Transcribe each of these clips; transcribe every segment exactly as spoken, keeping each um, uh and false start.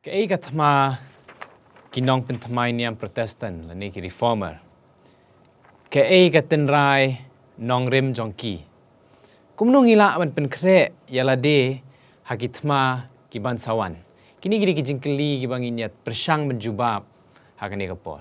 Kaei ka thma ki nongpynthymmai niam Protestant lane ki reformer? Kaei ka tynrai nongrim jong ki? Kumno ngi lah ban pynkhreh ïa lade ha ki thma ki ban sa wan? Kine ki dei ki jingkylli kiba ngin ïa pyrshang ban jubab ha kane ka por.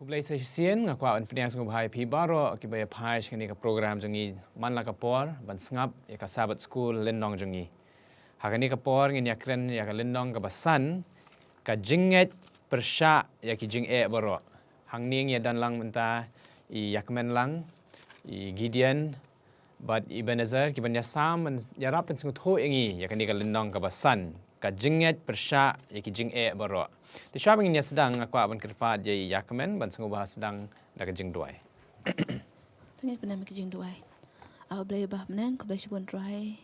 Khublei sa shisien, nga kwah ban pdiang sngewbha ïa phi baroh kiba ïa phai sha kane ka program jong ngi man la ka por ban sngap ïa ka Sabbath School lynnong jong ngi. Ha kane ka por ngin ïa kren ïa ka lynnong kaba san, ka jingngeit pyrshah ïa ki jingeh baroh. Hangne ngi ïa don lang mynta i ïa kmen lang, i Gideon bad Ebenezer kiban ïa sam ban ïarap pynsngewthuh ïa ngi ïa kane ka lynnong kaba san, ka jingngeit pyrshah ïa ki jingeh baroh. Te shuwa ba ngin ïa sdang nga kwah ban kyrpad ïa i ïa kmen ban sngewbha sdang da ka jingduwai. To ngin pynlong ka jingduwai. A Blei ba ha bneng, khublei shibun Trai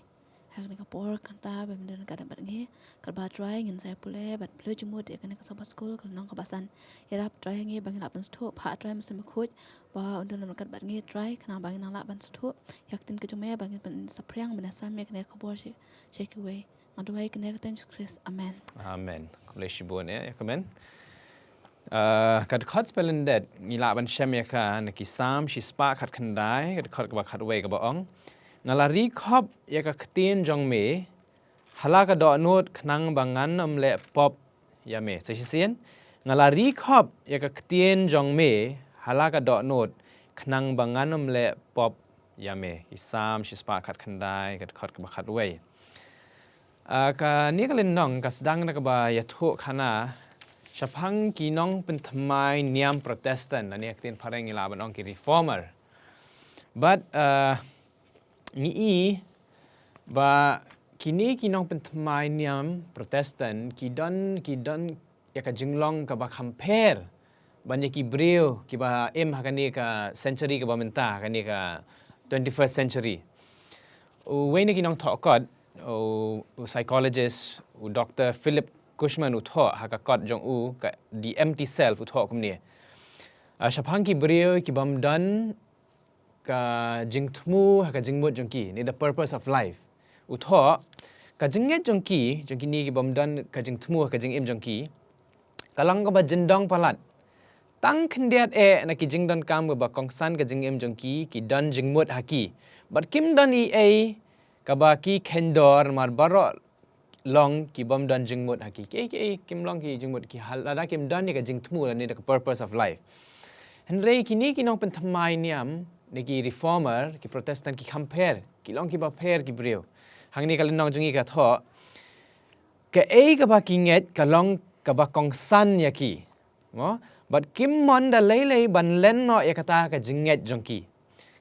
ha kane ka por kata ba me don ryngkat bad ngi. Katba Trai ngin sa ïa pule bad pule jingmut ïa kane ka Sabbath School ka lynnong kaba san. Ïarap Trai ngi ba ngin lah ban sngewthuh, phah Trai Mynsiem Bakhuid ba un don ryngkat bad ngi Trai, khnang ba ngin nang lah ban sngewthuh ïa ka ktien ka jong me, ba ngin pynsaphriang ban ïa sam ïa kane ka khubor sha, sha kiwei. Nga duwai kane ha ka kyrteng Jisu Khrist. Amen. Amen. Khublei shibun ïa, ïa kmen. Ah, ka dkhot spelling det ngi lah ban shem ïa ka na ki Salm shispah khatkhyndai, ka dkhot kaba khatwei kaba ong: Nga la ri khop ïa ka ktien jong me ha la ka dohnud khnang ba ngan ym leh pop ïa me. Sa shisien: Nga la ri khop ïa ka ktien jong me ha la ka dohnud khnang ba ngan ym leh pop ïa me. Ki Salm shispah khatkhyndai, ka dkhot kaba khatwei. Ah, kane ka lynnong ka sdang da kaba ïathuh khana shaphang ki nongpynthymmai niam Protestant, lane ha ka ktien phareng ngi lah ban ong ki reformer. Bad, ah, ngi i ba kine ki nongpynthymmai niam Protestant ki don, ki don ïa ka jinglong kaba kham pher ban ïa ki briew kiba im ha kane ka century kaba mynta, ha kane ka twenty-first century. Uwei na ki nongthoh kot, u, u psychologist, u Doctor Philip Cushman u thoh ha ka kot jong u ka The Empty Self, u thoh kumne: Ah, shaphang ki briew kibym don ka jingthmu ha ka jingmut jong ki, ne the purpose of life. U thoh, ka jingngeit jong ki, jong kine kibym don ka jingthmu ha ka jingim jong ki, ka long kaba jyndong palat. Tang khyndiat eh na ki jingdonkam kaba kongsan ka jingim jong ki, ki don jingmut ha ki. Bad kim don ei ei kaba ki kheiñdur namar baroh long kibym don jingmut ha ki. Ki, ki, kim long ki jingmut ha ki, lada kim don ïa ka jingthmu lane da ka purpose of life. Hynrei kine ki nongpynthymmai niam, ne ki reformer, ki Protestant ki kham pher, ki long kiba pher ki briew. Hangne ka lynnong jong ngi ka thoh, kaei kaba ki ngeit ka long kaba kongsan ïa ki. Mo, bad kim mon da lei lei ban len noh ïa kata ka jingngeit jong ki.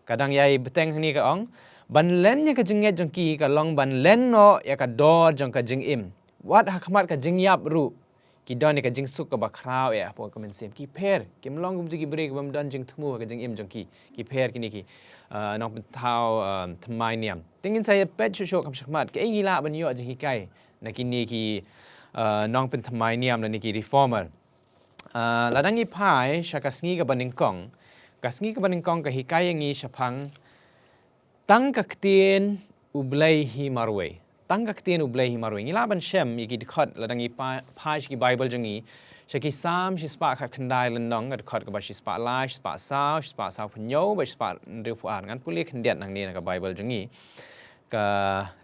Ka dang ïai bteng hangne ka ong, ban len ïa ka jingngeit jong ki ka long ban len noh ïa ka dor jong ka jingim. Wat ha khmat ka jingïap ruh ki don ïa ka jingsuk kaba khraw eh hapoh ka mynsiem. Ki pher, kim long kum tu ki briew kibym don jingthmu ha ka jingim jong ki. Ki pher kine ki, ah, nongpynthaw, ah, thymmai niam. Te ngin sa ïa peit shuh shuh kham shakhmat kaei ngi lah ban ïoh jinghikai na kine ki, ah, nongpynthymmai niam lane ki reformer. Ah, lada ngi phai sha ka sngi kaba nyngkong, ka sngi kaba nyngkong ka hikai ïa ngi shaphang tang ka ktien U Blei hi marwei. Tang ka ktien U Blei hi marwei. Ngi lah ban shem ïa ki dkhot lada ngi pa-, phai sha ki Bible jong ngi, sha ki Salm shispah khatkhyndai lynnong, ka dkhot kaba shispah lai, shispah saw, shispah sawphew hynñiew, bad shispah hynriewphew ar. Ngan pule khyndiat nangne na ka Bible jong ngi. Ka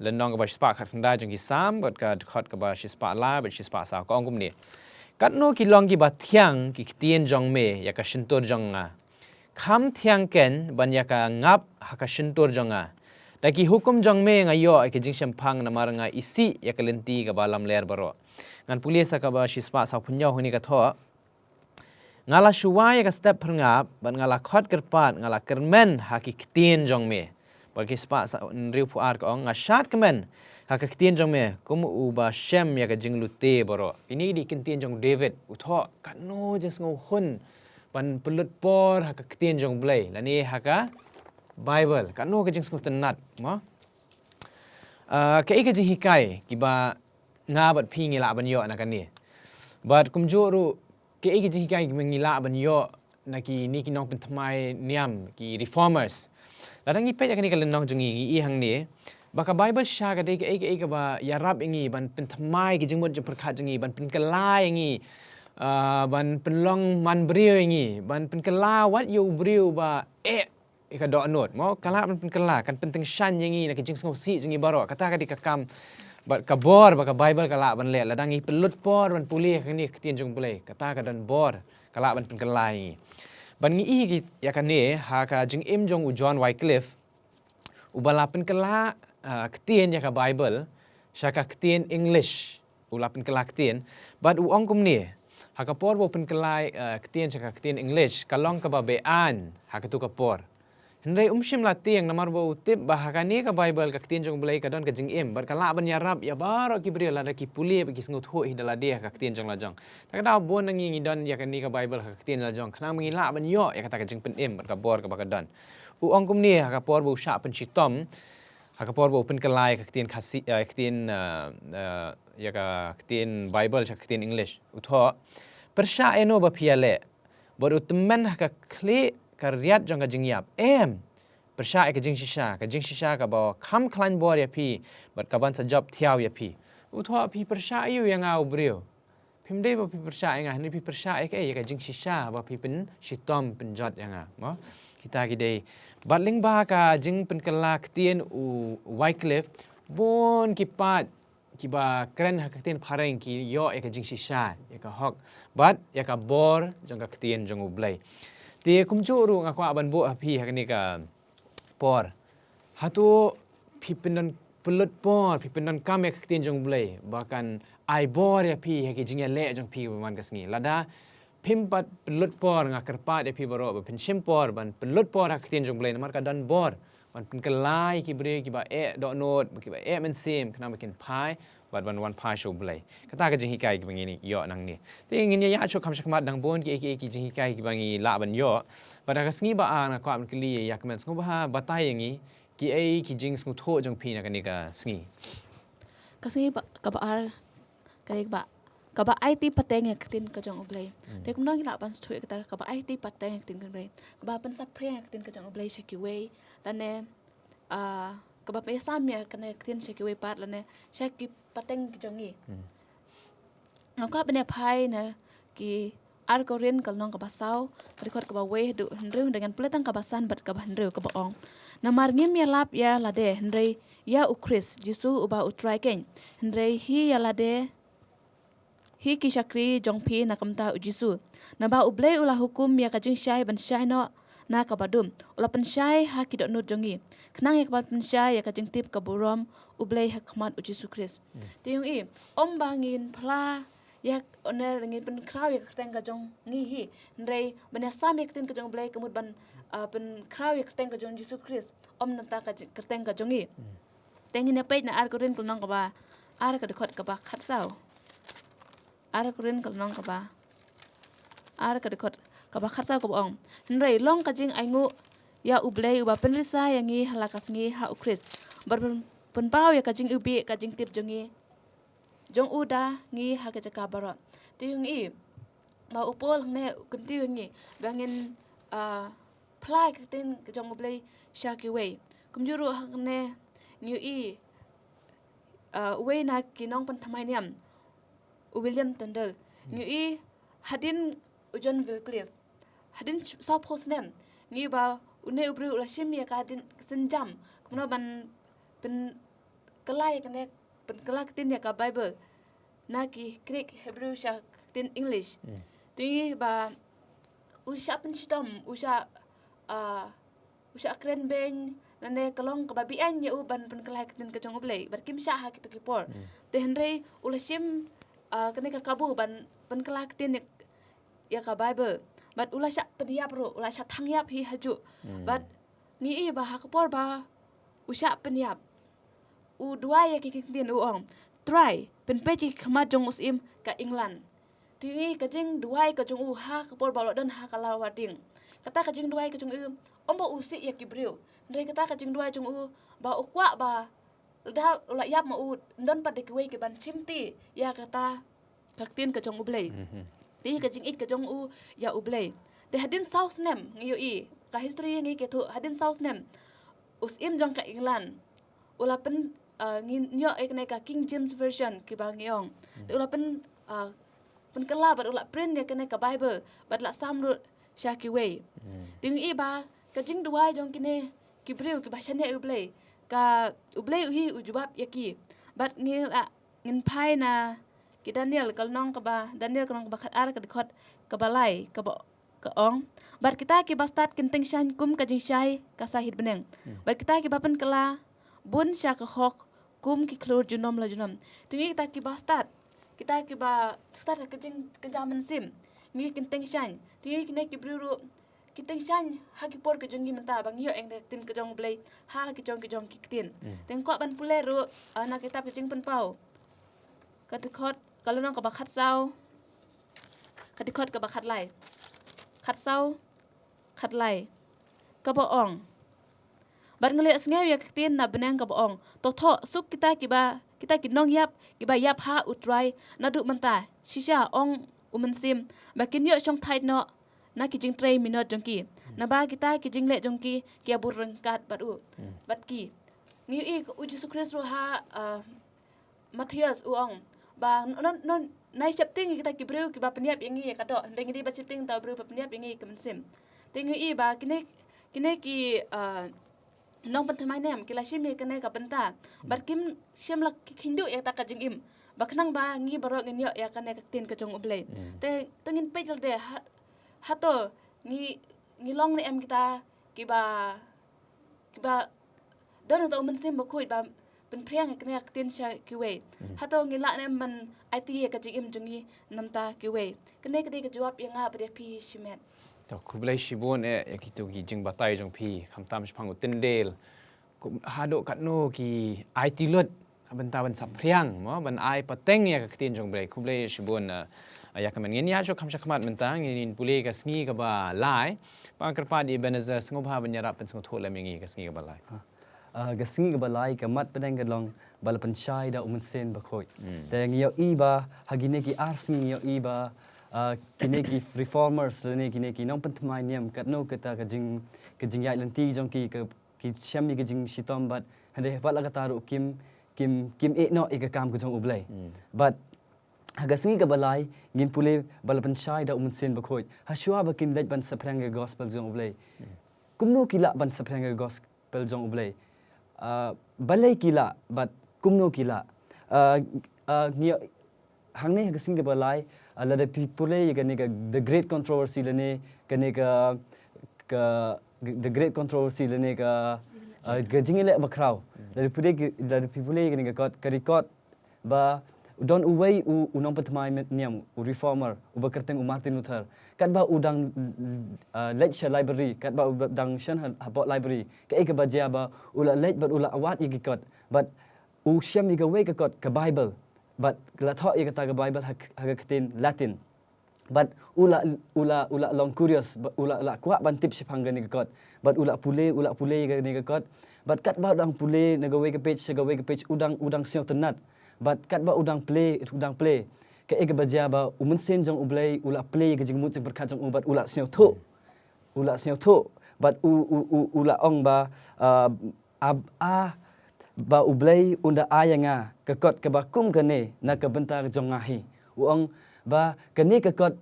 lynnong kaba shispah khatkhyndai jong ki Salm, bad ka dkhot kaba shispah lai bad shispah saw, ka ong kumne: Katno ki long kiba thiang ki ktien jong me ïa ka shyntur jong nga. Kham thiang keiñ ban ïa ka ngap ha ka shyntur jong nga. Da ki hukum jong me nga ïoh ïa ka jingshemphang namar nga isih ïa ka lynti kaba lamler baroh. Ngan pule sa kaba shispah sawphew hynñiew, hangne ka thoh: Nga la shuwa ïa ka step phyrngap, bad nga la khot kyrpad, nga la kyrmen ha ki ktien jong me. Bad ki spah sa hynriewphew ar ka ong: Nga shad kmen ha ka ktien jong me, kum uba shem ïa ka jinglute baroh. Kine ki dei ki ktien jong David, u thoh, katno jingsngewhun ban pynlut por ha ka ktien jong U Blei, lane ha ka Bible, katno ka jingsngewtynnat, mo? Ah, kaei ka jinghikai kiba nga bad phi ngi lah ban ïoh na kane? Bad kumjuh ruh, kaei ka jinghikai kiba ngi lah ban ïoh na kine ki nongpynthymmai niam, ki reformers? Lada ngi peit ïa kane ka lynnong jong ngi, ngi i hangne ba ka Baibl shisha ka dei kaei kaei kaba ïarap ïa ngi ban pynthymmai ki jingmut jingpyrkhat jong ngi, ban pynkylla ïa ngi, ah, ban pynlong manbriew ïa ngi, ban pynkylla wat ïa u briew ba eh ïa ka dohnud, mo, ka lah ban pynkylla, kan pyntyngshaiñ ïa ngi na ki jingsngewsih jong ngi baroh. Kata ka dei ka kam bad ka bor ba ka Baibl ka lah ban leh. Lada ngi pynlut por ban pule ïa kane ka ktien jong U Blei, kata ka don bor, ka lah ban pynkylla ïa ngi. Bad ngi i ki, ïa kane ha ka jingim jong u John Wycliffe, uba la pynkylla, ah, ktien ïa ka Baibl sha ka ktien English. U la pynkylla ktien, bad u ong kumne, ha ka por ba u pynkylla, ah, ktien sha ka ktien English, ka long kaba be-aiñ ha katu ka por. Hynrei um shym la tieng, namar ba u tip ba ha kane ka Baibl, ka ktien jong U Blei, ka don ka jingim bad ka lah ban ïarap ïa baroh ki briew lada ki pule bad ki sngewthuh hi da lade ha ka ktien jong la jong. Ta ka daw bun na ngi ngi don ïa kane ka Baibl ha ka ktien la jong, khnang ba ngi lah ban ïoh ïa kata ka jingpynim bad ka bor kaba ka don. U ong kumne, ha ka por ba u shah pynshitom, ha ka por ba u pynkylla ïa ka ktien Khasi, eh, ktien, eh, eh, ïa ka ktien Baibl sha ka ktien English, u thoh: Pyrshah ïano ba phi ïaleh, bad u tymmen ha ka khlieh ka riat jong ka jingïap? Em, pyrshah ïa ka jingshisha, ka jingshisha kaba kham khlaiñ bor ïa phi bad kaban sa jop thiaw ïa phi. U thoh, phi pyrshah aïu ïa nga u briew? Phim dei ba phi pyrshah ïa nga, hynrei phi pyrshah ïa kaei? Ïa ka jingshisha ba phi pynshitom pynjot ïa nga, mo? Kita ki dei. Bad lyngba ka jingpynkylla ktien u Wycliffe, bun ki paid kiba kren ha ka ktien phareng ki ïoh ïa ka jingshisha, ïa ka hok bad ïa ka bor jong ka ktien jong U Blei. Te kumjuh ruh nga kwah ban buh ha phi ha kane ka por, hato phi pyndon pynlut por, phi pyndonkam ïa ka ktien jong U Blei ba kan ai bor ïa phi ha ki jingïaleh jong phi ba man ka sngi? Lada phim pat pynlut por, nga kyrpad ïa phi baroh ba phin shim por ban pynlut por ha ka ktien jong U Blei, namar ka don bor ban pynkylla ïa ki briew kiba eh dohnud, kiba eh mynsiem, khnang ba kin phai bad ban wan phai sha U Blei. Kata ka jinghikai kaba ngi ïoh nangne. Te ngin ïa ïaid shuh kham shakhmat, dang bun kiei kiei ki jinghikai kiba ngi lah ban ïoh. Bad ha ka sngi ba ar nga kwah ban kylli ïa ka met sngewbha batai ïa ngi kiei ki jingsngewthuh jong phi na kane ka sngi. Ka sngi ba, kaba ar, ka dei kaba, kaba aiti pateng ïa ka ktien ka jong U Blei. Hmm. Te kumno ngi lah ban sngewthuh ïa kata, kaba aiti pateng ïa ka ktien ka jong U Blei, kaba pynsaphriang ïa ka ktien ka jong U Blei sha kiwei, lane, ah, kaba pynïasam ïa kane ka ktien sha kiwei pat, lane sha ki pateng ki jong ngi? Hmm. Nga kwah ban ïa phai na ki Ar Korinth ka lynnong kaba saw, ka dkhot kaba wei haduh hynriew, hynrei ngan pule tang kaba san bad kaba hynriew, kaba ong: Namar ngim ïalap ïa lade, hynrei ïa U Khrist Jisu uba U Trai keiñ. Hynrei hi ïa lade, hi ki shakri jong phi na ka bynta U Jisu. Naba U Blei u la hukum ïa ka jingshai ban shai noh na kaba dum, u la pynshai ha ki dohnud jong ngi, khnang ïa kaba pynshai ïa ka jingtip ka burom U Blei ha khmat U Jisu Khrist. Hmm. Te ïohi, ym ba ngin phla ïa, ne, ngin pynkhraw ïa ka kyrteng ka jong ngi hi, hynrei ban ïasam ïa ka ktien ka jong U Blei ka mut ban, ah, pynkhraw ïa ka kyrteng ka jong Jisu Khrist, ym na ka bynta ka ji-, kyrteng ka jong ngi. Hmm. Te ngin ïa peit na Ar Korinth ka lynnong kaba ar, ka dkhot kaba khatsaw. Ar Korinth ka lynnong kaba ar, ka dkhot kaba khatsaw, kaba ong: Hynrei long ka jingainguh ïa U Blei uba pynrisa ïa ngi ha la ka sngi ha U Khrist, bad pyn-, pynpaw ïa ka jingiwbih ka jingtip jong ngi, jong u da ngi ha ka jaka baroh. Te ïohi ba u Paul hangne u kyntiew ïa ngi ba ngin, ah, phla ïa ka ktien ka jong U Blei sha kiwei. Kumjuh ruh hangne ngi ïohi, ah, uwei na ki nongpynthymmai niam, u William Tyndale. Hmm. Ngi ïohi hadien u John Wycliffe, hadien sh-, sawphew snem, ngi ïohi ba une u briew u la shim ïa ka hadien synjam kumno ban pynkylla ïa kane, pynkylla ktien ïa ka Baibl na ki Greek, Hebrew sha ktien English. Hmm. Te ngi ïohi ba u shah pynshitom, u shah, ah, u shah kren beiñ, lane ka long kaba be-aiñ ïa u ban pynkylla ïa ka ktien ka jong U Blei, bad kim shah ha kito ki por. Hmm. Te hynrei u la shim, ah, kane ka kabu ban pynkylla ktien ïa, ïa ka Baibl. Bad u la shah pynïap ruh, u la shah thang ïap hi hajuh. Hmm. Bad ngi ïohi ba ha ka por ba u shah pynïap, u duwai ïa ki ktien, u ong: Trai, pynpeit ïa ki khmat jong u syiem ka England. Te ngi ïohi ka jingduwai ka jong u ha ka por ba u la don ha ka lawarding. Kata ka jingduwai ka jong u, ym ba u sih ïa ki briew, hynrei kata ka jingduwai jong u ba u kwah ba Lada u la ïap ma u, don pat da kiwei ki ban shimti ïa kata ka ktien ka jong U Blei. Te ka jingïeit ka jong u ïa U Blei. Te hadien saw snem ngi ïohi ka history ngi ïathuh, hadien saw snem u Syiem jong ka England u la pyn, ah, ngi ïoh ïa kane ka King James Version kiba ngi ong. Te u la pyn, ah, pynkylla bad u la print ïa kane ka Bible bad la sam ruh sha kiwei. Te ngi i ba ka jingduwai jong kine ki briew kiba shaniah ïa U Blei, ka U Blei u hi u jubab ïa ki. Bad ngi la, ngin phai na ki Daniel ka lynnong kaba, Daniel ka lynnong kaba khatar ka dkhot kaba lai, kaba ka ong. Bad kita kiba stad kin tyngshaiñ kum ka jingshai ka sahit bneng. Bad kita kiba pynkylla bun sha ka hok kum ki khlur junom la junom. Te ngi kita kiba stad, kita kiba stad ka jingkynja mynsiem, ngi kin tyngshaiñ. Te ngi kine ki briew ruh ki tyngshaiñ ha ki por ka jong ngi mynta ba ngi ïoh ïa ka ktien ka jong U Blei ha la ki jong ki jong ki ktien. Te ngi kwah ban pule ruh, ah, na kitab ka Jingpynpaw ka dkhot, ka lynnong kaba khatsaw, ka dkhot kaba khatlai. Khatsaw, khatlai. Kaba ong. Bad nga la ïohsngew ïa ka ktien na bneng kaba ong, to thoh suk kita kiba, kita ki nongïap kiba ïap ha U Trai naduh mynta shisha, ong U Mynsiem, ba kin ïoh shongthait noh na ki jingtrei minot jong ki. Naba kita ki jingleh jong ki ki ïa bud ryngkat bad u, bad ki. Ngi ïohi u Jisu Khrist ruh ha, ah, Mathaios u ong ba non, non, nai sheptieng ïa kita ki briew kiba pynïap ïa ngi ïa ka doh, hynrei ngi dei ban sheptieng ïa uta u briew ba pynïap ïa ngi ïa ka mynsiem. Te ngi ïohi ba kine, kine ki, ah, nongpynthymmai niam ki la shim ïa kane ka bynta bad kim shym la ki kheiñ duh ïa kata ka jingim, ba khnang ba ngi baroh ngin ïoh ïa kane ka ktien ka jong U Blei. Te, te ngin peit lade ha, hato ngi, ngi long ne em kita kiba, kiba don uta U Mynsiem Bakhuid ba pynphriang ïa kane ka ktien sha kiwei. Hato ngi lah ne em ban aiti ïa ka jingim jong ngi namar ta kiwei? Kane ka dei ka jubab ïa nga bad ïa phi shimet. To khublei shibun eh ïa kito ki jingbatai jong phi, khamtam shaphang u tyndel. Kum, haduh katno ki aiti lut bynta ban saphriang, mo, ban ai pateng ïa ka ktien jong U Blei. Khublei shibun, eh, ïa ka, men ngin ïa shu kham shakhmat mynta, ngin pule ka sngi kaba lai. Ba kyrpad Ebenezer sngewbha ban ïarap pynsngewthuh lem ïa ngi ka sngi kaba lai. Ah, ka sngi kaba lai ka mat pdeng ka long ba la pynshai da U Mynsiem Bakhuid. Te ngi ïohi ba ha kine ki ar sngi ngi ïohi ba, ah, kine ki reformers lane kine ki nongpynthymmai niam, katno kata ka jing, ka jingïaid lynti jong ki, ka, ki shem ïa ka jingshitom bad hynrei wat la kata ruh kim, kim, kim ïeh noh ïa ka kam ka jong U Blei. Bad ha ka sngi kaba lai ngin pule ba la pynshai da U Mynsiem Bakhuid. Hashwa ba kin leit ban saphriang ïa ka gospel jong U Blei. Kumno ki lah ban saphriang ïa ka gospel jong U Blei? Ah, balei ki lah bad kumno ki lah? Ah, ah, ngi hangne ha ka sngi kaba lai, ah, lada phi pule ïa kane ka The Great Controversy lane kane ka, ka, The Great Controversy lane ka, ah, ka jingïaleh bakhraw. Lada phi pule, lada phi pule ïa kane ka kot, ka record ba don uwei u, u nongpynthymmai niam, u reformer, uba kyrteng u Martin Luther. Katba u dang, ah, leit sha library, katba u dang shen ha, hapoh library, kaei kaba jia ba u la leit bad u la wad ïa ki kot. Bad u shem ïa kawei ka kot, ka Bible. Bad la thoh ïa kata ka Bible ha, ha ka ktien Latin. Bad u la, u la, u la long curious, bad u la, la kwah ban tip shaphang kane ka kot. Bad u la pule, u la pule ïa kane ka kot. Bad katba u dang pule na kawei ka page sha kawei ka page, u dang, u dang sngewtynnat. Bad katba u dang pule, u dang pule, kaei kaba jia ba U Mynsiem jong U Blei u la plie ïa ka jingmut jingpyrkhat jong u bad u la sngewthuh. U la sngewthuh. Bad u, u, u, u la ong ba, ah, ab, ah, ba U Blei un da ai ïa nga ka kot kaba kum kane na ka bynta jong nga hi. U ong ba kane ka kot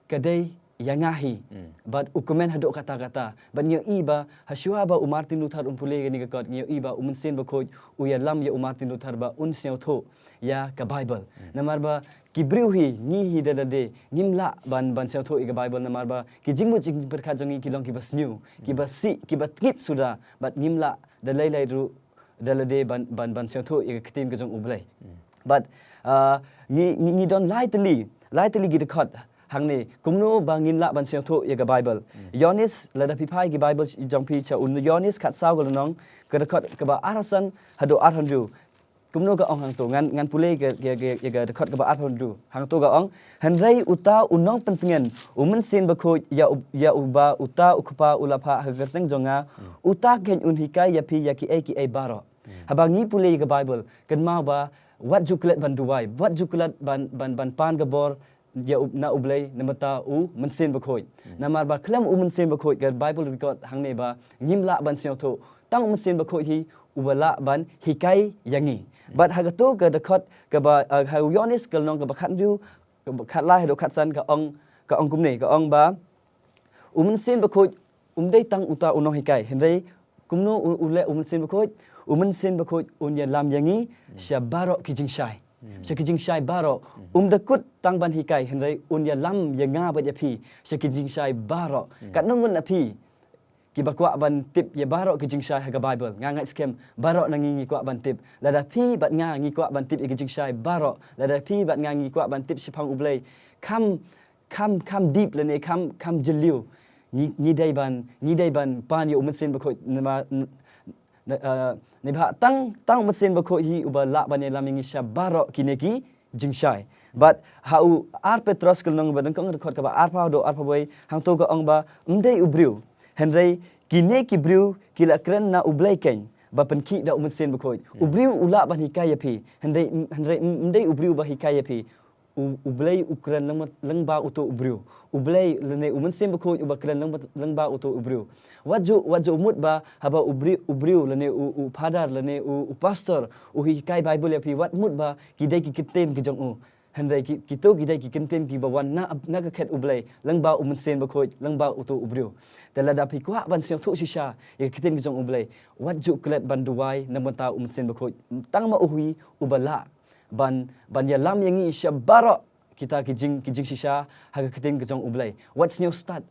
ka dei ïa nga hi. Bad u kmen haduh katta katta. Bad ngi ïohi ba hashwa ba u Martin Luther un pule ïa kane ka kot, ngi ïohi ba U Mynsiem Bakhuid u ïalam ïa u Martin Luther ba un sngewthuh ïa ka Bible. Namar ba ki briew hi, ngi hi da lade ngim lah ban, ban sngewthuh ïa ka Bible namar ba ki jingmut jingpyrkhat jong ngi ki long kiba sniew, kiba sih, kiba tngit suda, bad ngim lah da lei lei ruh da lade ban, ban, ban sngewthuh ïa ka ktien ka jong U Blei. Bad, ah, ngi, ngi, ngi don lai tylli, lai tylli ki dkhot hangne kumno ba ngin lah ban sngewthuh ïa ka Bible. Ïoannis, lada phi phai ki Bible jong phi sha u Ïoannis khatsaw ka lynnong, ka dkhot kaba arphew san haduh arphew hynriew. Kumno ka ong hangto, ngan, ngan pule ka, ka, ka, ka dkhot kaba arphew hynriew. Hangto ka ong, hynrei uta u nongpyntngen, U Mynsiem Bakhuid, ïa u, ïa uba uta U Kpa u la phah ha ka kyrteng jong nga, uta keiñ un hikai ïa phi ïa kiei kiei baroh. Haba ngi pule ïa ka Bible, kynmaw ba wat ju klet ban duwai, wat ju klet ban, ban, ban pan ka bor ïa u, na U Blei namar ta u Mynsiem Bakhuid. Namar ba khlem u Mynsiem Bakhuid, ka Bible record hangne ba ngim lah ban sngewthuh, tang u Mynsiem Bakhuid hi uba lah ban hikai ïa ngi. Bad ha kato ka dkhot kaba, uh, ha u Ïoannis ka lynnong kaba khathynriew, kaba khatlai haduh khatsan ka ong, ka ong kumne, ka ong ba u Mynsiem Bakhuid um dei tang uta u nonghikai, hynrei kumno u, u leh u Mynsiem Bakhuid? U Mynsiem Bakhuid un ïalam ïa ngi sha baroh ki jingshai. Sha ki jingshai baroh. Um da kut tang ban hikai, hynrei un ïalam ïa nga bad ïa phi sha ki jingshai baroh. Katno ngut na phi kiba kwah ban tip ïa baroh ki jingshai ha ka Bible? Nga ngeit skhem baroh na ngi ngi kwah ban tip. Lada phi bad nga ngi kwah ban tip ïa ki jingshai baroh, lada phi bad nga ngi kwah ban tip shaphang U Blei, kham, kham, kham deep lane kham, kham jylliew, ngi, ngi dei ban, ngi dei ban pan ïa u Mynsiem Bakhuid. Namar, n-, n-, uh, namar tang, tang u Mynsiem Bakhuid hi uba lah ban ïalam ïa ngi sha baroh kine ki jingshai. Bad ha u Ar Petros ka lynnong ba nyngkong, dkhot kaba arphew haduh arphew wei, hangto ka ong ba um dei u briew, hynrei kine ki briew ki la kren na U Blei keiñ ba pynkhih da u Mynsiem Bakhuid. U briew u lah ban hikai ïa phi, hynrei, hynrei um dei u briew ba hikai ïa phi. U, U Blei u kren lyngba, lyngba uto u briew. U Blei lane u Mynsiem Bakhuid uba kren lyngba, lyngba uto u briew. Wat ju, wat ju mut ba haba u briew, u briew lane u, u phadar lane u, u pastor u hikai Bible ïa phi, wat mut ba ki dei ki ktien ki jong u. Hynrei ki, kito ki dei ki ktien kiba wan na, na ka khet U Blei lyngba u Mynsiem Bakhuid, lyngba uto u briew. Te lada phi kwah ban sngewthuh shisha ïa ki ktien ki jong U Blei, wat ju klet ban duwai na ka bynta u Mynsiem Bakhuid. Tang ma u hi uba lah ban, ban ïalam ïa ngi sha baroh kita ki jing, ki jingshisha ha ka ktien ka jong U Blei. Wat sngewstad.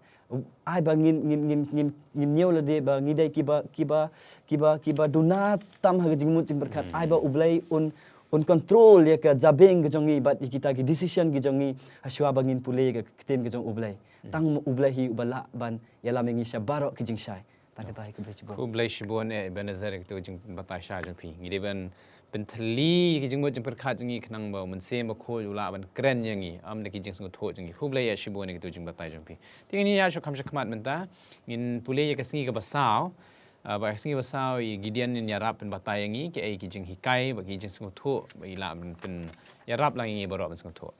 Ai ba ngin, ngin, ngin, ngin, ngin ñiew lade ba ngi dei kiba, kiba, kiba, kiba duna tam ha ka jingmut jingpyrkhat. Ai ba U Blei un, un control ïa ka jabieng ka jong ngi bad ïa kita ki decision ki jong ngi, ha shuwa ba ngin pule ïa ka ktien ka jong U Blei. Tang U Blei hi uba lah ban ïalam ïa ngi sha baroh ki jingshai. Tang kata hi, khublei shibun. Khublei shibun, eh, Ebenezer, ïa kito jingbatai shisha jong phi. Ngi dei ban pynthylli ïa ki jingmut jingpyrkhat jong ngi khnang ba u Mynsiem Bakhuid u lah ban kren ïa ngi, ym da ki jingsngewthuh jong ngi. Khublei ïa shibun ïa kito jingbatai jong phi. Te ngin ïa shu kham shakhmat mynta, ngin pule ïa ka sngi kaba saw. Ah, ba ka sngi kaba saw i Gideon in ïarap pynbatai ïa ngi, kiei ki jinghikai, ba ki jingsngewthuh, ba i lah ban pynïarap lang ïa ngi baroh ban sngewthuh.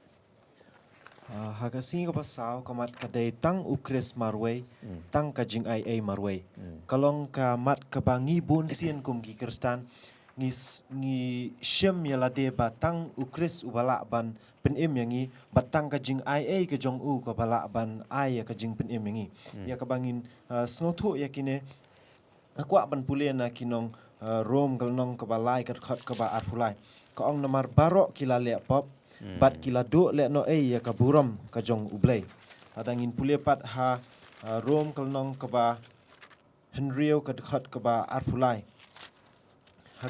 Ah, ha ka sngi kaba saw ka mat ka dei tang u Khrist marwei, tang ka jingaiei marwei. Ka long ka mat kaba ngi bun sien kum ki Khristan, ngi s-, ngi shem ïa lade ba tang u Khrist uba lah ban pynim ïa ngi, bad tang ka jingaiei ka jong u kaba lah ban ai ïa ka jingpynim ïa ngi. Ïa kaba ngin, ah, sngewthuh ïa kine, nga kwah ban pule na ki nong, ah, Rom ka lynnong kaba lai ka dkhot kaba arphew lai. Ka ong namar baroh ki la leh pop, bad ki la duh lehnohei ïa ka burom ka jong U Blei. Lada ngin pule pat ha, ah, Rom ka lynnong kaba hynriew ka dkhot kaba arphew lai. Ha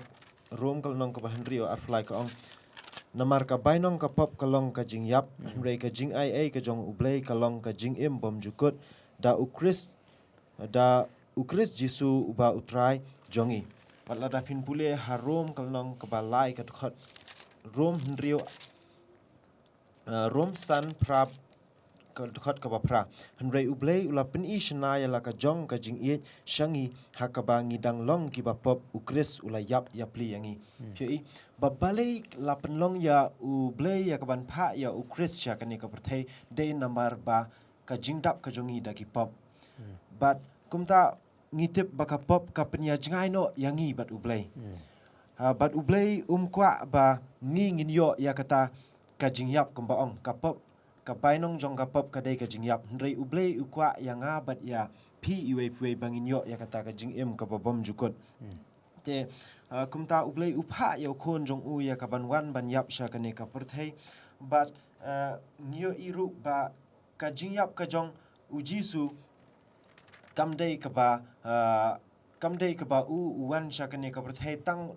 Rom ka lynnong kaba hynriew arphew lai ka ong, namar ka bainong ka pop ka long ka jingïap, hynrei ka jingaiei ka jong U Blei ka long ka jingim bymjukut, da u Khrist, da u Khrist Jisu uba u Trai jong ngi. Bad lada phin pule ha Rom ka lynnong kaba lai ka dkhot, Rom hynriew, ah, Rom san phra ka dkhot kaba phra. Hynrei U Blei u la pyni shynna ïa la ka jong ka jingïeit sha ngi ha kaba ngi dang long kiba pop u Khrist u la ïap ïapli ïa ngi. Phi ïohi ba balei la pynlong ïa U Blei ïa kaban phah ïa u Khrist sha kane ka pyrthei dei namar ba ka jingdap ka jong ngi da ki pop. Bad kumta ngi tip ba ka pop ka pynïajngai noh ïa ngi bad U Blei. Ah, bad U Blei um kwah ba ngi ngin ïoh ïa kata ka jingïap, kumba ong ka pop, ka bainong jong ka pop ka dei ka jingïap. Hynrei U Blei u kwah ïa nga bad ïa phi iwei pa iwei ba ngin ïoh ïa kata ka jingim kaba bymjukut. Te, ah, kumta U Blei u phah ïa u khun jong u ïa kaban wan ban ïap sha kane ka pyrthei. Bad, ah, ngi ïohi ruh ba ka jingïap ka jong u Jisu kam dei kaba, ah, kam dei kaba u, u wan sha kane ka pyrthei tang,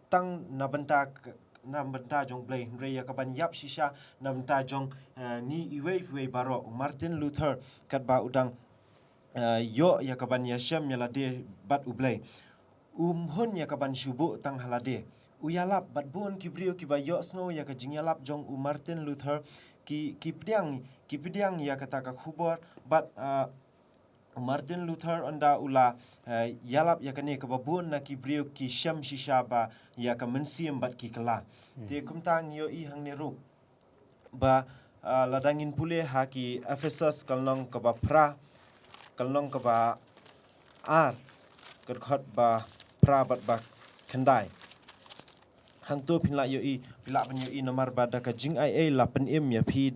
tang na bynta k-, na bynta jong U Blei, hynrei ïa kaban ïap shisha na bynta jong, ah, ngi iwei pa iwei baroh. U Martin Luther katba u dang, ah, ïoh ïa kaban ïashem ïa lade bad U Blei, um hun ïa kaban shu buh tang ha lade. U ïalap bad bun ki briew kiba ïohsngew ïa ka jingïalap jong u Martin Luther, ki, ki pdiang, ki pdiang ïa kata ka khubor bad, ah, Martin Luther ynda u la, eh, ïalap ïa kane kaba bun na ki briew ki shem shisha ba ïa ka mynsiem bad ki kylla. Te kumta ngi ïohi hangne ruh ba, ah, lada ngin pule ha ki Ephesus ka lynnong kaba phra, ka lynnong kaba ar, ka dkhot ba phra bad ba khyndai. Hangto phin lah ïohi, phi lah ban ïohi namar ba da ka jingai ei la pynim ïa phi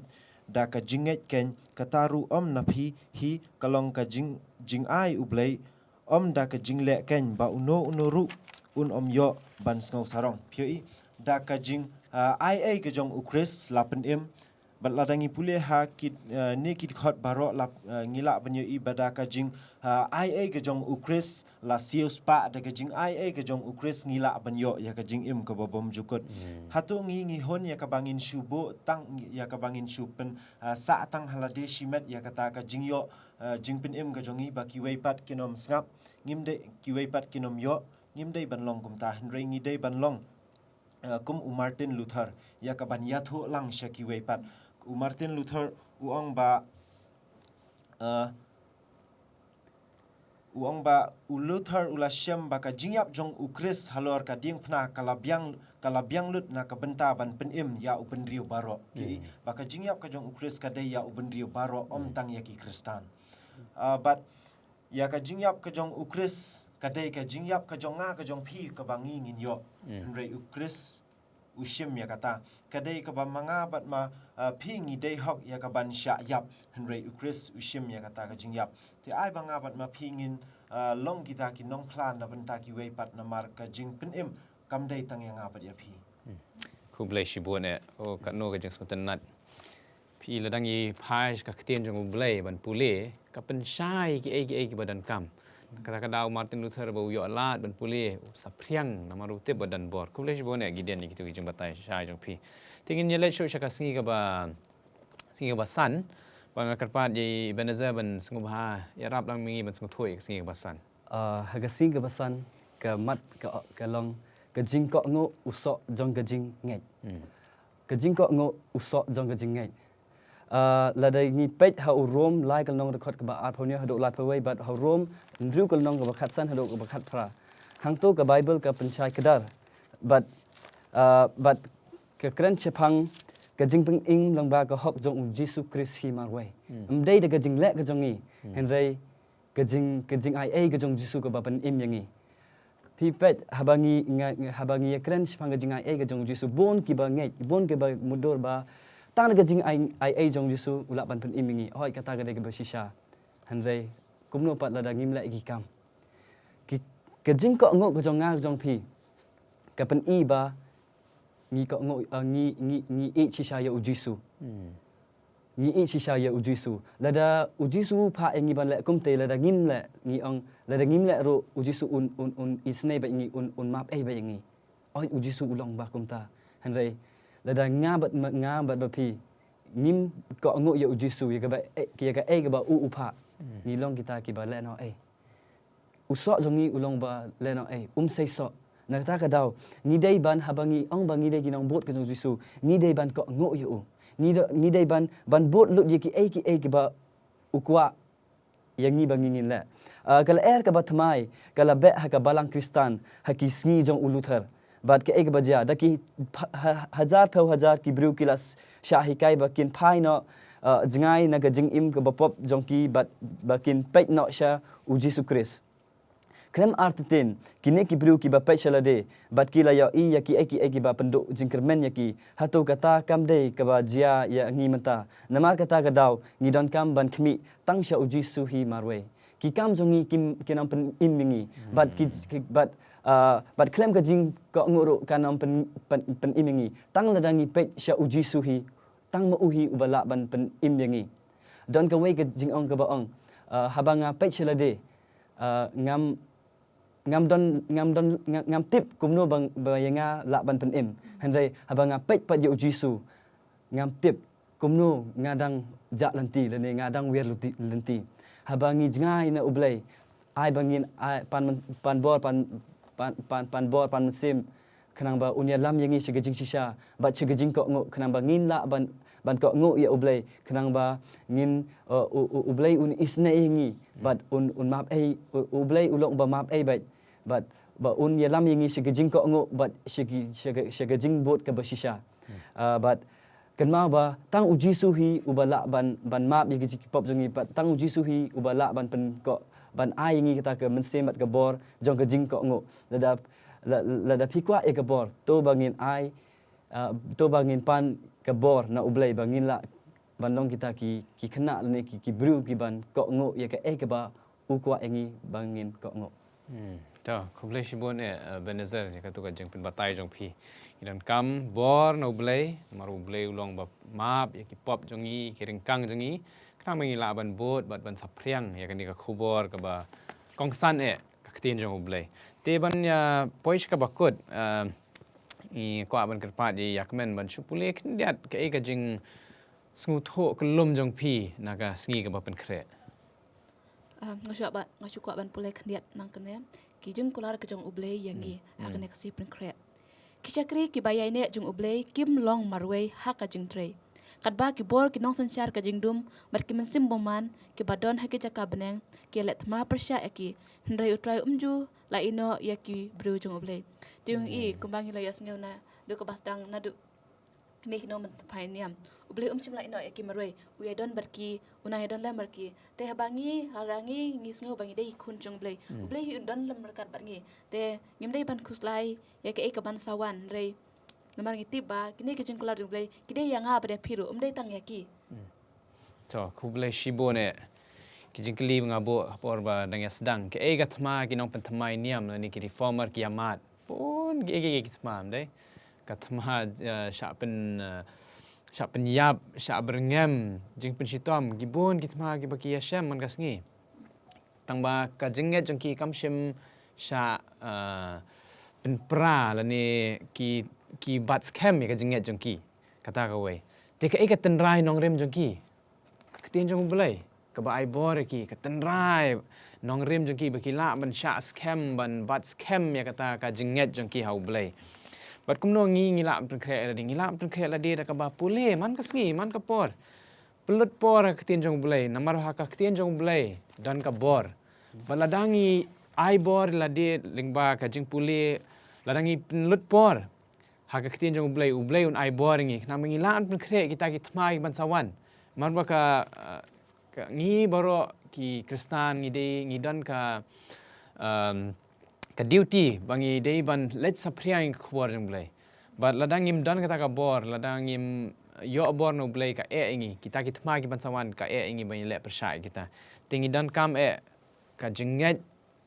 da ka jingngeit keiñ, kata ruh ym na phi hi, ka long ka jing, jingai U Blei, ym da ka jingleh keiñ, ba uno uno ruh un ym ïoh ban sngew sarong. Phi ïohi, da ka jing, ah, ai ei ka jong U Khrist la pynim, bad lada ngi pule ha ki, ah, ne ki dkhot baroh la, ah, ngi lah ban ïohi ba da ka jing, ah, ai ei ka jong U Khrist la siew spah, da ka jingai ei ka jong U Khrist ngi lah ban ïoh ïa ka jingim kaba bymjukut. Hato ngi, ngi hun ïa kaba ngin shu buh tang, ïa kaba ngin shu pyn, ah, sah tang ha lade shimet ïa kata ka jingïoh, ah, jingpynim ka jong ngi ba kiwei pat kin ym sngap, ngim dei, kiwei pat kin ym ïoh, ngim dei ban long kumta, hynrei ngi dei ban long, ah, kum u Martin Luther, ïa kaban ïathuh lang sha kiwei pat. U Martin Luther u ong ba, ah, u ong ba u Luther u la shem ba ka jingïap jong U Khrist halor ka diengphna ka la biang, ka la biang lut na ka bynta ban pynim ïa u bynriew baroh. Ki, ba ka jingïap ka jong U Khrist ka dei ïa u bynriew baroh, ym tang ïa ki Khristan. Ah, bad ïa ka jingïap ka jong U Khrist ka dei ka jingïap ka jong nga ka jong phi kaba ngi ngin ïoh. Hynrei U Khrist u shim ïa kata. Ka dei kaba ma nga bad ma, ah, phi ngi dei hok ïa kaban shah ïap. Hynrei U Khrist u shim ïa kata ka jingïap. Te ai ba nga bad ma phi ngin, ah, long kita ki nongphla na bynta kiwei pat namar ka jingpynim kam dei tang ïa nga bad ïa phi. Khublei shibun eh. Oh, katno ka jingsngewtynnat. Phi, lada ngi phai sha ka ktien jong U Blei ban pule, ka pynshai kiei kiei kiba donkam. Kata ka daw Martin Luther ba u ïoh lad ban pule, u saphriang namar u tip ba don bor. Khublei shibun eh Gideon ïa kito ki jingbatai shai jong phi. Te ngin ïaleit shuh sha ka sngi kaba, sngi kaba san. Ba nga kyrpad ïa i Ebenezer ban sngewbha ïarap lang ma ngi ban sngewthuh ïa ka sngi kaba san. Ah, ha ka sngi kaba san, ka mat ka, ka long ka jingkohnguh u soh jong ka jingngeit. Ka jingkohnguh u soh jong ka jingngeit. Ah, lada ngi peit ha u Rom lai ka lynnong, dkhot kaba arphew hynñiew haduh laiphew wei, bad ha u Rom hynriew ka lynnong kaba khatsan haduh kaba khatphra. Hangto ka Baibl ka pynshai kdar bad, ah, bad ka kren shaphang ka jingpynim lyngba ka hok jong U Jisu Khrist hi marwei. Ym dei da ka jingleh ka jong ngi, hynrei ka jing, ka jingai ei ka jong U Jisu kaba pynim ïa ngi. Phi peit, haba ngi, nga, nga, haba ngi ïakren shaphang ka jingai ei ka jong U Jisu, bun kiba ngeit, bun kiba mutdur ba tang da ka jingai, ai ei jong U Jisu u lah ban pynim ïa ngi. Hooid, kata ka dei kaba shisha. Hynrei kumno pat lada ngim leh ki kam? Ki, ka jingkohnguh ka jong nga jong phi ka pyni ba ngi kohnguh, ah, ngi, ngi, ngi ïeit shisha ïa U Jisu. Ngi ïeit shisha ïa U Jisu. Lada U Jisu u phah ïa ngi ban leh kumta, lada ngim leh, ngi ong, lada ngim leh ruh U Jisu un, un, un isynei bad ngi, un, un map ei bad ngi. Oi, U Jisu u long ba kumta. Hynrei lada nga bad ma, nga bad ba phi ngim kohnguh ïa U Jisu, ïa kaba, eh, ïa kaei kaba u, u phah, ngi long kita kiba lehnoh ei. U soh jong ngi u long ba lehnoh ei, um sei soh. Na kata ka daw, ngi dei ban, haba ngi ong ba ngi dei ki nongbud ka jong U Jisu, ngi dei ban kohnguh ïa u. Ngi dei, ngi dei ban, ban bud lut ïa kiei kiei kiba u kwah ïa ngi ba ngi ngin leh. Ah, ka lyer kaba thymmai ka la beh ha ka balang Khristan ha ki sngi jong u Luther. Bad kaei kaba jia, da ki pha-, ha-, hajar phew hajar ki briew ki la s-, shah hikai ba kin phai noh, ah, jngai na ka jingim kaba pop jong ki bad ba kin peit noh sha U Jisu Khrist. Khlem artatien, kine ki briew kiba peit sha lade bad ki la ïohi ïa kiei kiei kiba pynduh jingkyrmen ïa ki. Hato kata kam dei kaba jia ïa ngi mynta? Namar kata ka daw ngi donkam ban khmih tang sha U Jisu hi marwei. Ki kam jong ngi kim, kin ym pynim ïa ngi. Bad ki, ki, bad, ah, bad khlem ka jingkohnguh ruh kan ym pyn, pyn, pynim ïa ngi. Tang lada ngi peit sha U Jisu hi, tang ma u hi uba lah ban pynim ïa ngi. Don kawei ka jingong kaba ong, ah, haba nga peit sha lade, ah, ngam, ngam don, ngam don, nga-, ngam tip kumno ba, ba ïa nga lah ban pynim. Hynrei haba nga peit pat ïa U Jisu, ngam tip kumno nga dang jah lynti lane nga dang wiar lynti, lynti. Haba ngi jngai na U Blei, ai ba ngin, ai, pan myn-, pan bor, pan, pan, pan, pan bor, pan mynsiem, khnang ba un ïalam ïa ngi sha ka jingshisha bad sha ka jingkohnguh, khnang ba ngin lah ban, ban kohnguh ïa U Blei, khnang ba ngin, uh, U, U, U Blei un isynei ïa ngi, bad un, un map ei, U, U Blei u long ba map ei bad, bad ba un ïalam ïa ngi sha ka jingkohnguh bad sha ki, sha ka, sha ka jingbud kaba shisha. Uh, bad kynmaw ba tang U Jisu hi uba lah ban, ban map ïa ki jingpop jong ngi, bad tang U Jisu hi uba lah ban pynkoh, ban ai ïa ngi kata ka mynsiem bad ka bor jong ka jingkohnguh. Lada, la, lada phi kwah ïa ka bor, to ba ngin ai, uh, to ba ngin pan ka bor na U Blei ba ngin lah ban long kita ki, ki khynnah lane ki, ki briew ki ban kohnguh ïa kaei kaba u kwah ïa ngi ba ngin kohnguh. Hmm. To, khublei shibun eh, eh, Ebenezer, ïa katu ka jingpynbatai jong phi. Ngi donkam bor na U Blei, namar U Blei u long ba map ïa ki pop jong ngi, ki ryngkang jong ngi, khnang ba ngi lah ban bud bad ban saphriang ïa kane ka khubor kaba kongsan eh, ka ktien jong U Blei. Te ban ïa poi sha kaba kut, eh, ngi kwah ban kyrpad ïa ïa kmen ban shu pule khyndiat kaei ka jingsngewthuh kyllum jong phi na ka sngi kaba pynkhreh. Um, nga shu ba, nga shu kwah ban pule khyndiat nang kane ki jingkular ka jong U Blei ïa ngi ha kane ka sngi pynkhreh. Ki shakri kiba ïaineh jong U Blei kim long marwei ha ka jingtrei. Katba ki bor ki nongsynshar ka jingdum bad ki mynsiem bymman kiba don ha ki jaka bneng ki ïaleh thma pyrshah ïa ki, hynrei U Trai um ju la ïehnoh ïa ki briew jong U Blei. Te ïa ngi kumba ngi la ïohsngew naduh kaba sdang naduh kine ki nongpynthymmai niam, U Blei um shym la ïehnoh ïa ki marwei, u ïadon bad ki, u nang ïadon lem bad ki. Te haba ngi, haba ngi, ngi sngew ba ngi dei khun jong U Blei, U Blei hi u don lem ryngkat bad ngi. Te ngim dei ban khuslai ïa kaei kaban sa wan, hynrei namar ngi tip ba kine ki jingkular jong U Blei ki dei ïa nga bad ïa phi ruh, um dei tang ïa ki. To, khublei shibun eh. Ki jingkylli ba nga buh ha por ba dang ïa sdang, kaei ka thma ki nongpynthymmai niam lane ki reformer ki ïa mad? Bun kiei kiei ki thma, ym dei? Ka thma, eh, shah pyn, eh, shah pynïap, shah byrngem, jingpynshitom, ki bun ki thma kiba ki ïashem man ka sngi. Tang ba ka jingngeit jong ki kam shym shah, eh, pynpra lane ki, ki bat skhem ïa ka jingngeit jong ki. Kata kawei. Te kaei ka tynrai nongrim jong ki? Ka ktien jong U Blei kaba ai bor ïa ki, ka tynrai nongrim jong ki ba ki lah ban shah skhem, ban bat skhem ïa kata ka jingngeit jong ki ha U Blei. Bad kumno ngi, ngi lah pynkhreh lade, ngi lah pynkhreh lade da kaba pule man ka sngi, man ka por. Pynlut por ha ka ktien jong U Blei, namar ha ka ktien jong U Blei don ka bor. Bad lada ngi ai bor lade lyngba ka jingpule, lada ngi pynlut por ha ka ktien jong U Blei, U Blei un ai bor ïa ngi, khnang ba ngi lah ban pynkhreh kita ki thma kiban sa wan. Namar ba ka, eh, ka, ngi baroh ki Khristan ngi dei, ngi don ka, em, ka duty ba ngi dei ban leit saphriang ïa ka khubor jong U Blei. Bad lada ngim don kata ka bor, lada ngim ïoh bor na U Blei, ka eh ïa ngi, kita ki thma kiban sa wan ka eh ïa ngi ban ïaleh pyrshah ïa kita. Te ngi donkam eh ka jingngeit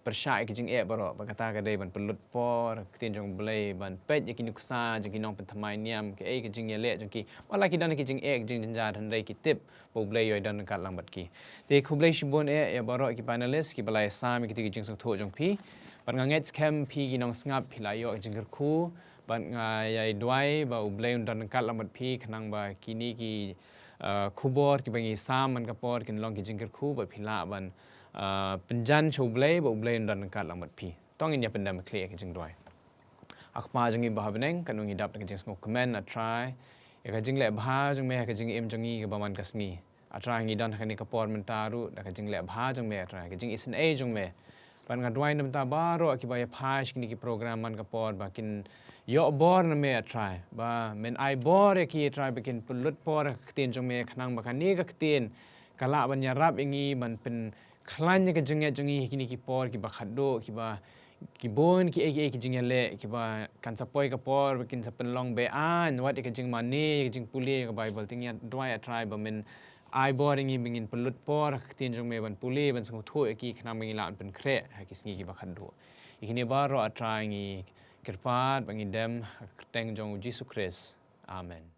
pyrshah ïa ki jingeh baroh, bad kata ka dei ban pynlut por ha ka ktien jong U Blei, ban peit ïa ki nuksa jong ki nongpynthymmai niam, kaei ka jingïaleh jong ki. Wat la ki don ki jingeh, ki jingjynjar, hynrei ki tip ba U Blei u ïadon ryngkat lang bad ki. Te khublei shibun eh ïa baroh ki panelist kiba la ïasam ïa kito ki jingsngewthuh jong phi. Bad nga ngeit skhem phi ki nongsngap phi la ïoh ka jingkyrkhu. Bad nga ïai duwai ba U Blei un don ryngkat lang bad phi, khnang ba kine ki, eh, khubor kiba ngi sam man ka por kin long ki jingkyrkhu bad phi lah ban, eh, pynjan sha U Blei, ba U Blei un don ryngkat lang bad phi. To ngin ïa pyndem khlieh ïa ka jingduwai. A Kpa jong ngi ba ha bneng, kano ngi dap da ka jingsngewkmen, A Trai, ïa ka jingleh bha jong me ha ka jingim jong ngi kaba man ka sngi. A Trai, ngi don ha kane ka por mynta ruh da ka jingleh bha jong me, A Trai, ka jingisynei jong me. Bad nga duwai na bynta baroh kiba ïa phai sha kine ki program man ka por, ba kin ïoh bor na me, A Trai, ba men ai bor ïa ki, A Trai, ba kin pynlut por ha ka ktien jong me, khnang ba kane ka ktien ka lah ban ïarap ïa ngi ban pyn khlaiñ ïa ka jingngeit jong ngi ha kine ki por kiba khatduh, kiba, ki bun kiei kiei ki jingïaleh kiba kan sa poi ka por ba kin sa pynlong be-aiñ, wat ïa ka jingmane, ïa ka jingpule ïa ka Baibl. Te ngi duwai, A Trai, ba men ai bor ïa ngi ba ngin pynlut por ha ka ktien jong me ban pule, ban sngewthuh ïa ki, khnang ba ngin lah ban pynkhreh ha ki sngi kiba khatduh. Ïa kine baroh, A Trai, ngi kyrpad bad ngi dem ha ka kyrteng jong U Jisu Khrist. Amen.